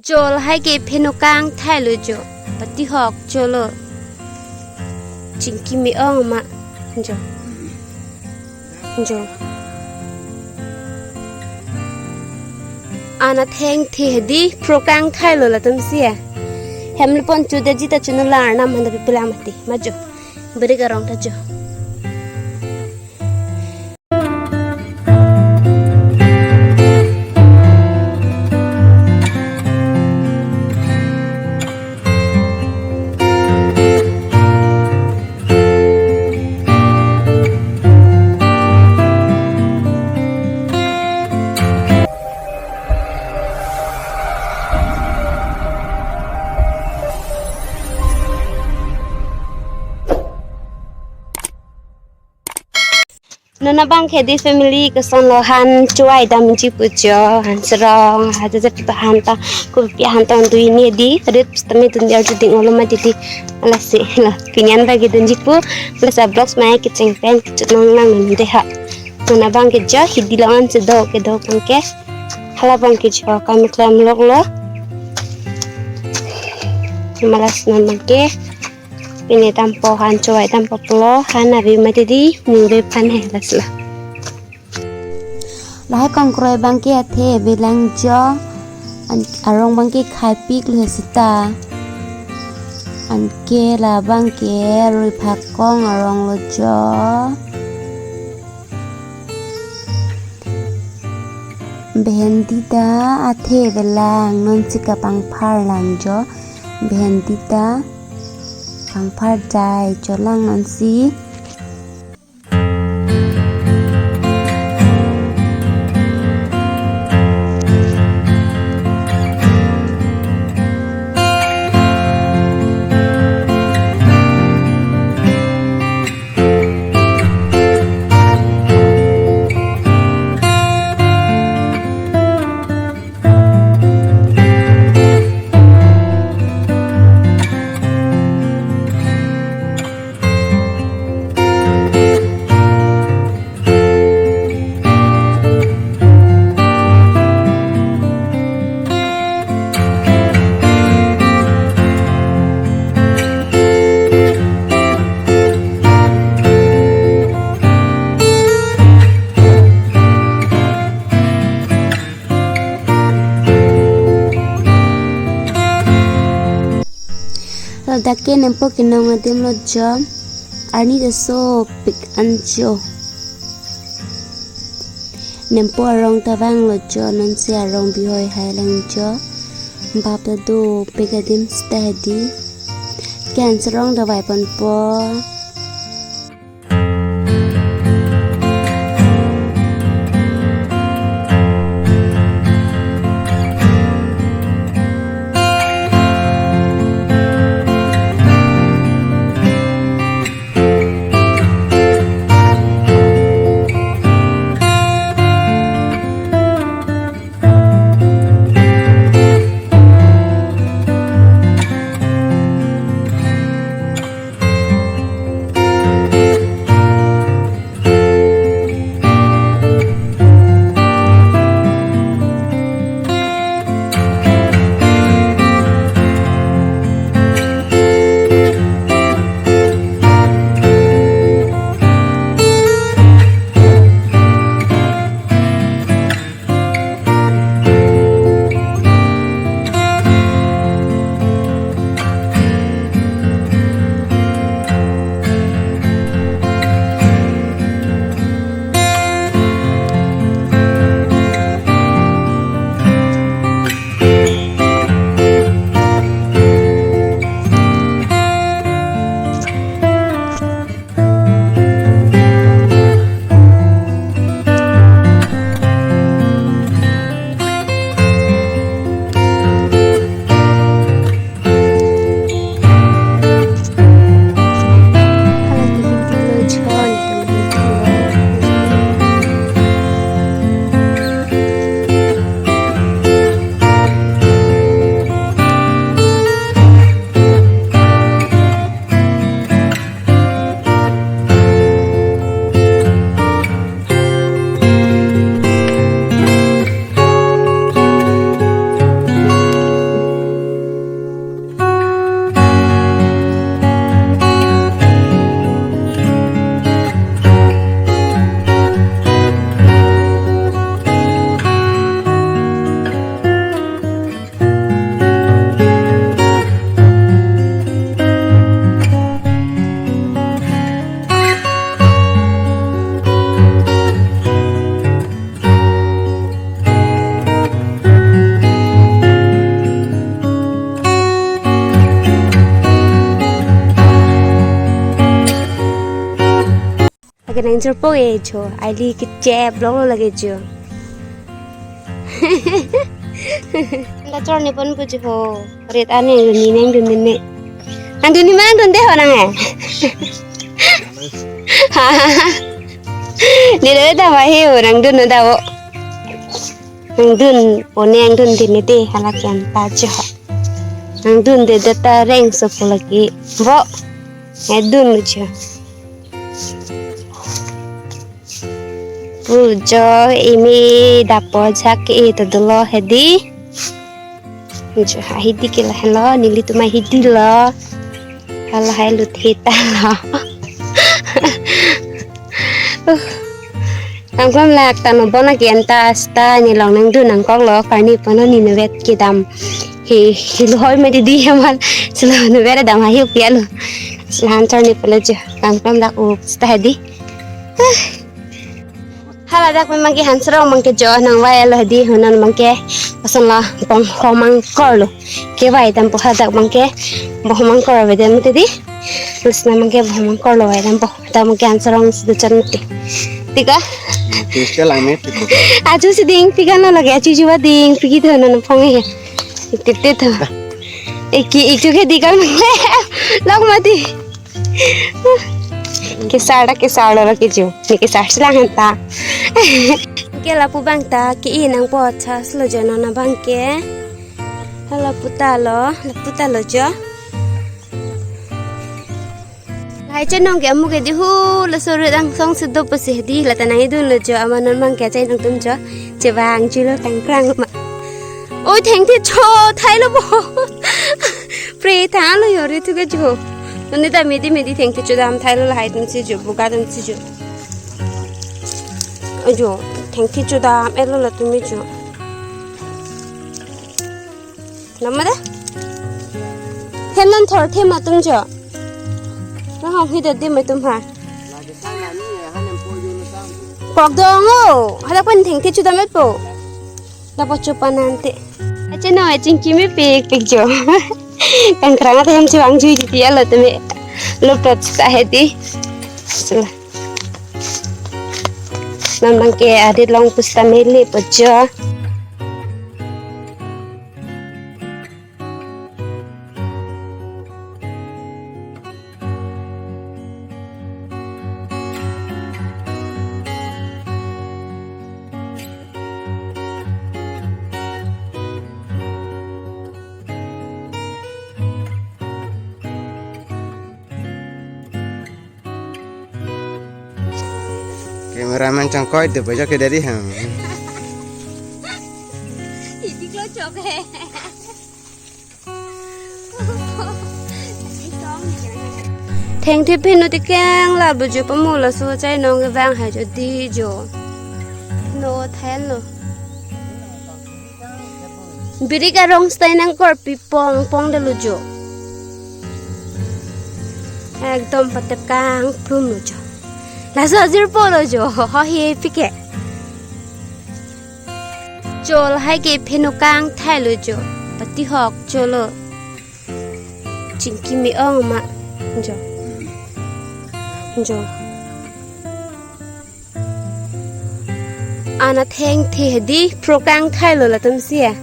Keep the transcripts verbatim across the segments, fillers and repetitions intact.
Jo lahai ke pheno kangthailo jo. Patihok jo lo. Chingki me-ong ma. Jo. Jo. Ana thengthe hedi phro kangthailo latum si ya. Hem le pon chu daji ta chunu lar nam handa pipelang mati. Ma jo. Beri garong ta jo. Non abang ke di family kosonlo, han chowai damji pu jo, han serong, ha jajat ta han ta kopi han ta dui ne di, rit tame tun dia juding olo ma di di, lasi la, pini an bagi dunji pu, lasi vlogs mai kecheng pen kechut nang nang non de ha. Non abang ke jo, hidi lo an si do kedo abang ke, hala abang ke jo, kami klam lok lo, malas non abang ke. Pini dampo han chowai dampo pulo, han ave mati di, ningve pan he lasla. Lahai kongkroi abang ke athe avelang jo, an-, arong abang ke khaipiklo seta. Anke la abang ke rui phakong arong lo jo. Bhendi ta athe avelang, non si kapangphar lang jo. Bhendi ta pangphar jai jo lang non si. Ladak ke nempo kenong adim lo jo, arni ta sopik an jo. Nempo arong ta vanglo jo, non si arong bihoi hai lang jo. Bap ta dopik adim seta hedi. Ke-an serong ta vaiponpo. Nang chorpo e jo, aili kechep longlo lake jo. Anta chorni ponpo jo ho. Ret ane nangdun ne, nangdun ne. Nangdun ne ma nangdunde ho nang e. Neli dam ahi o, nangdun ne da o. Nangdun o ne, nangdunde ne de, hala ke anta jo. Nangdunde de ta rengsopo lake. Bo. Nangdun jo. Pu jo imi dapo ajak ke-e ta dolo hedi. Jo ha hedi ke lahenlo, nelitum ahedi lo. Halahai lut heta lo. Uh. Kangklem lak ta no bona ke anta asta ne long nangdun nangkoklo, karni pono ne inutvet kedam. He, he lo hoi me didi hamal. Silo inutvet dam ha he upia lo. Lahan chorni polo jo. Kangklem lak usta hedi. Haladak abangke Hansarong abangke jo nangvai lo hedi, honon abangke koson lo, bong homang korlo. Kevai dampo hadak abangke bong homang kor ave dam te di. Terus abangke bong homang korlo vai dampo. Hadak abangke Hansarong si do chot te. Tika? Terus ke lang me, tika. Ajo si dingpi kan lo lake, ajo juwa dingpi ki do non phong he. Tip te to. Eki, ik jo ke di kan. Lok mati. Kesar ta kesar lo lake jo. Ne kesar si lang anta. Ke lapu abang ta ke-e nangpo chas lo jo non abangke. Hala puta lo, lapu ta lo jo. Lahai chenong ke amu ke di hu lo, suru dang song si do pusi di la ta nangdun lo jo, amat non abangke chenong atum jo. Chevang julo, tangkrang ma. Oi, thengthe cho thai lo bo. Pre tha lo yori thu ke jo. Nani ta midi midi thengthe chodam thai lo, lahai atum si jo, boga atum si jo. Ajo, thengthe chodam et lo latum jo. Nama da? Hem non thor them atum jo. Na hong hi da dim atum ha. Kok dong o. Hala pen thengthe chodam et po. Lapu chupan ante. Ache no, aching kimi pik pik jo. Kangkrang ate hem chevang jui jiti alo teme. Lo pet sa hedi. Sila. Non abangke adit long pusitame le po jo. Cameraman chongkoi de bajo ke dari ham. Idik lo chok he. Thengthe pheno tekeng la bujo pamu laso chainong kevang ha jo di jo. No thai lo. Birik arong style nangkorpi pong pong de lo jo. Ekdom patep kangplum lo jo. Laso ajirpo lo jo. Ho he pike. Jo lahai ke pheno kangthai lo jo. Pati hok jo lo. Chingki me-ong ma. Jo. Jo. Ana thengthe hedi pro kangthai lo latum si ya.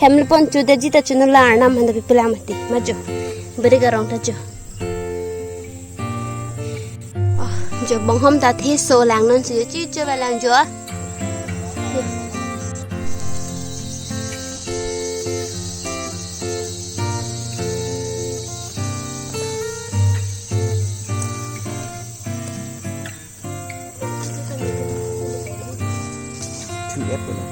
Hem le pon chu de jita chu no lar nam handa pipelam hedi. Ma jo. Birik arong ta jo. Oh, jo bonghom ta the so lang non si jo chi jo ba lang jo. Two F ko na.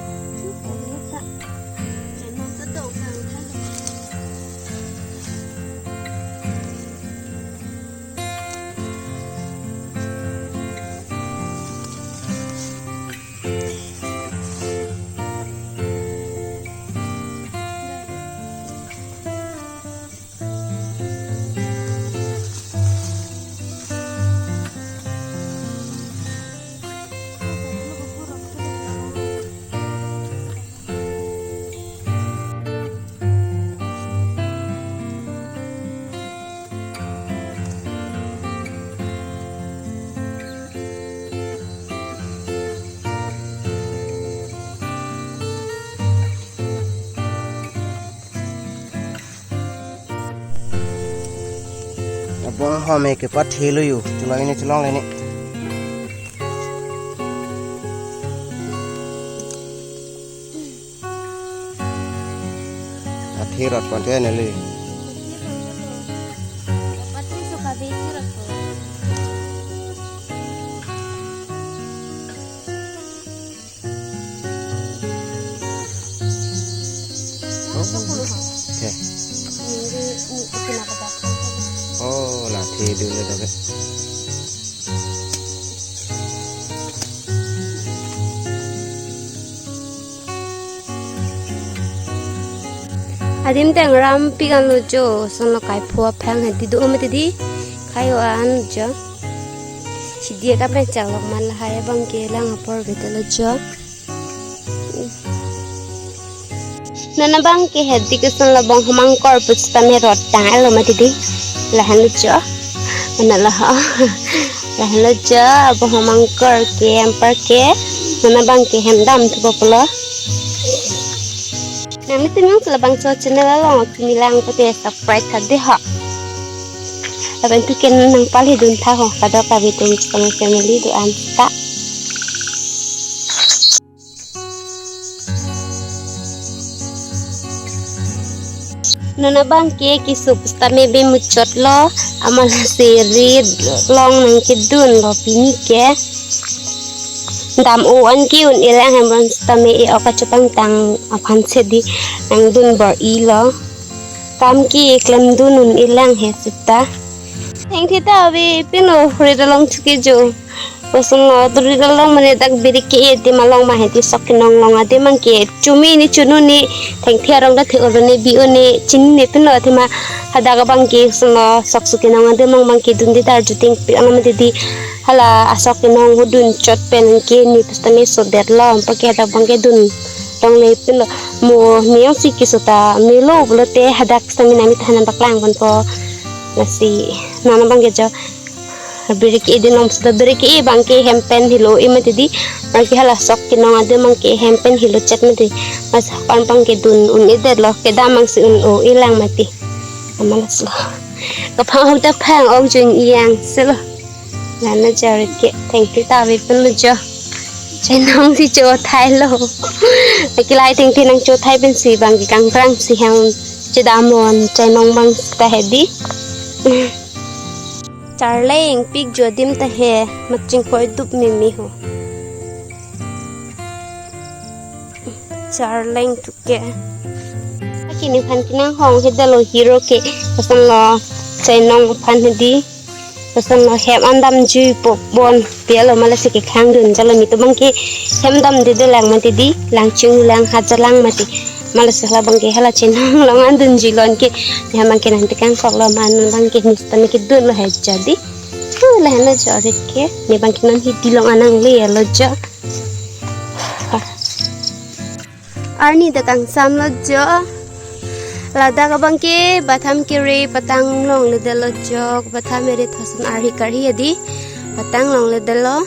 Bong home ke pathelo yo. Chelong le ne, chelong le ne. Athe rot pon te ne le. Okay. Oh, la the dun le dobe. Adim teng rampik anlo jo, sono kai phua phang hadi do mati di, kayo an jo. Sidi ka pen chang lok man lahai abang ke lang apor bete lo jo. Non abang ke hedi ke son labang humang kor pusitame rot tang elo mati di. Lahan lo jo. Mana lo ho. Lahan lo jo, abang humang kor ke ampar ke. Non abang ke hem dam thupo pulo. Nangli tum jongsi labangso channel along kimi lang pute subscribe tha de ho. Lapen tu ken nangpale dun tha ho, kadokave atum song family do-an ta. Non abang ke keso pusitame be muchot lo, amal si rit long nangkedun lo pini ke. Dam-o an ke un-e lang hem ron sitame e-ok kachepangtang aphan si di nangdun bor-i lo. Kam ke klemdun un-e lang he seta. Thengthe ta ave pino rit along chuke jo. Kosonlo, rit along mane dak birik ke-e adim along ma hedi sok kenong long adim abang ke chumi ne chunu ne thengthe arong ta the oro ne bi-o ne chinine pino athema hadak abang ke kosonlo sok su kenong adim along abang ke dun di dar juting pi anam di di hala asok kenong ho dun chot pen ke ne pusitame sodet lo ampar ke hadak abang ke dun longle pilo mo ne jongsi keso ta melo pulote hadak sitame nangli than paklang ponpo. Lasi non abang ke jo. Birik e din long seta birik e abang ke hem pen hilo-i mati di. Abang ke hala sok kenong adim abang ke hem pen hilo chet mati. Mas kon abang ke dun un-edet lo kedam abang si un-o-i lang mati. Amal aslo. Kaphang hok ta phang ok jun iyang selo. Nana jarit ke thengthe ta ave pin lo jo. Chainong si chothai lo. Akilai thengthe nangchothai pensi abang ke kangkrang si hem chedam ron chainong abang ta hedi. Charleng pik jo adim ta he, maching koi dup mimi ho. Charleng thuke. Akini aphan kenang hong he dalo hero ke, kosonlo chainong aphan hedi. Kosonlo hem an damjuipo bon, pilo ma lasi kekhang dun jalo netum abang ke hem damde de lang mati di, lang ching lang haja lang mati. Ma lasi hala abang ke hala chainong along an dunjui lo anke. Ne abang ke nangtekang koklo ma non abang ke ne sitame kedun lo he jadi. Hu, lahan lo jo rit ke. Ne abang ke non hidi along an nangle lo jo. Arni dak kangsam lo jo. Ladak abang ke batham kere patang longledet lo jo. Batham ere thoson arhi karhi hedi. Patang longledet lo.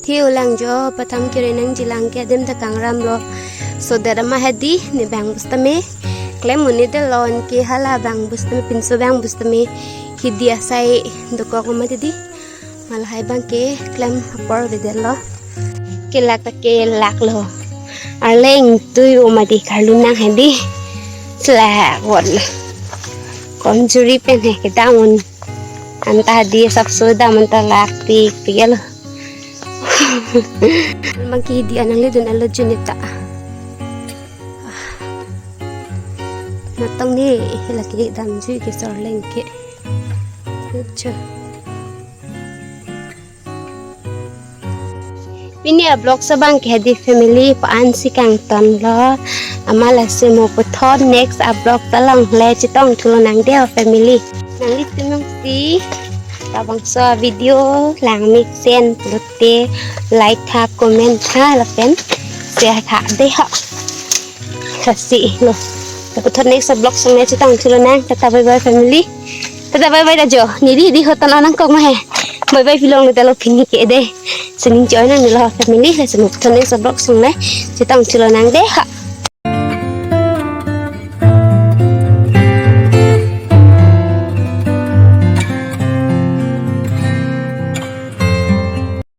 The-o lang jo, patham kere nangjilang ke adim ta kangram lo. Sodet ama hedi, ne bang pusitame klem un-edet lo anke hala bang pusitame pinso bang pusitame hidi asai dokok mati di. Ma lahai abang ke klem apor avedet lo. Kelak ta kelak lo. Arleng tui-o mati karlu nang hedi. Selak vot lo. Komjuri pen he kedam un. Anta hedi sapso dam anta lak pikpik lo. Abang ke hidi an nangle dun alo junita. Matong ne hela ke damjui ke Charleng ke. Acha. Pini a-vlog abang ke hedi family pa-an si kangton lo. Ama lasi mo puthot next a-vlog ta longle chetong thulo nang de o family. Nanglitum jongsi labangso video langmesen pulote like tha, comment tha lapen share tha de ho. Lasi lo. Puthot next a-vlog along le chetong thulo nang. Tata bye bye family. Tata bye bye da jo. Neli di hoton anang kok ma he. Bye bye pilongle talo pini ke de. Sining choi nang nilo family. Lasi mo puthot next a-vlog along le chetong thulo nang de ha.